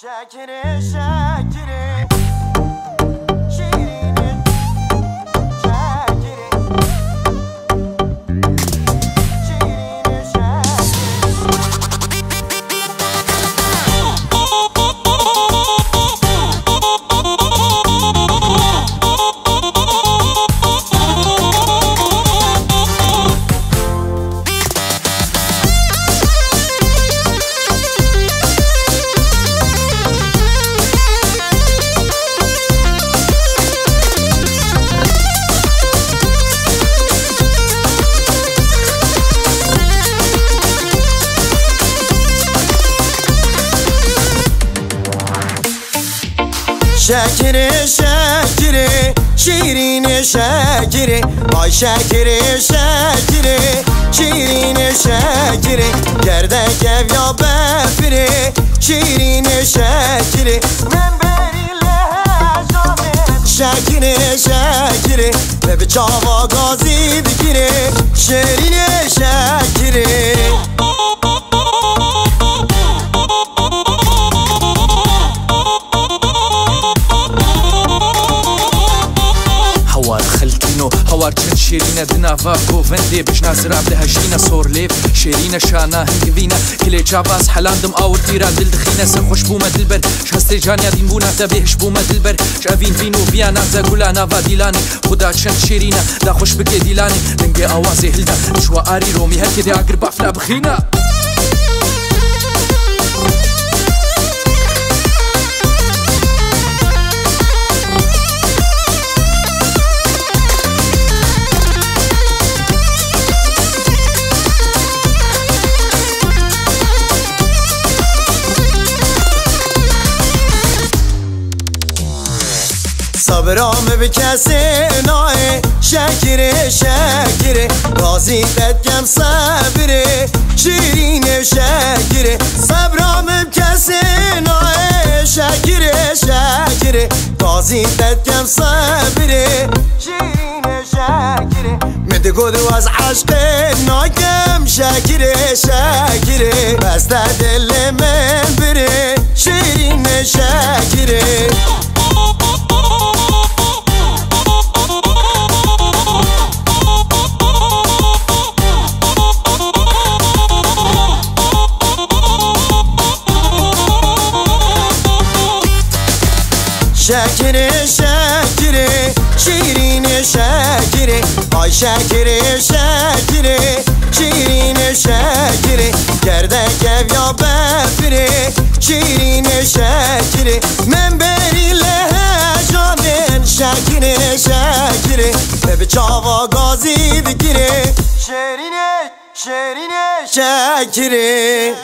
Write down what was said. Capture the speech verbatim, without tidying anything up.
Şekirê, şekirê, şîrînê, şekirê, şîrînê, şekirê. Şekirê, şekirê, şîrînê şekirê. Ay şekirê, şekirê, şîrînê şekirê. Gerdek ev ya befirê, şîrînê şekirê. Min berî lê hejanê. Şekirê, şekirê, me bi çava gazî digirê. Şêrînê şekirê. Hawar xelkîno, hawar çend şêrîne di nava govendê, bijna zirab diheştîne sor lêv, şêrîne şana hingivîne, kilê çavaz helandim awir tîran dil dixîne, ser xweş bûme dilber, ji hestê caniya dîn bûna te bêhiş bûme dilber, ji evîn vîn û viyana te gula nava dîlanê, xuda çend şêrîne, da xweş bike dîlanê, dingê awazê hilda, çwa arî romî her kedê agir bafla bixîne. Sebra min bi kesê nayê, şekirê, şekirê, gazî te dikem sebirê, şîrînê şekirê. Sebra min bi kesê nayê, şekirê, şekirê, gazî te dikem sebirê, şîrînê şekirê. Min digot ez eşqê nakem, şekirê, şekirê, bes te dilê min birê, şîrînê şekirê. Şekirê, şekirê, şîrînê şekirê. Ay şekirê, şekirê, şîrînê şekirê. Gerdek ev ya befirê, şîrînê şekirê. Min berî lê hejanên, şekirê, şekirê, me bi çava gazî digirê. Şêrînê, şêrînê şekirê.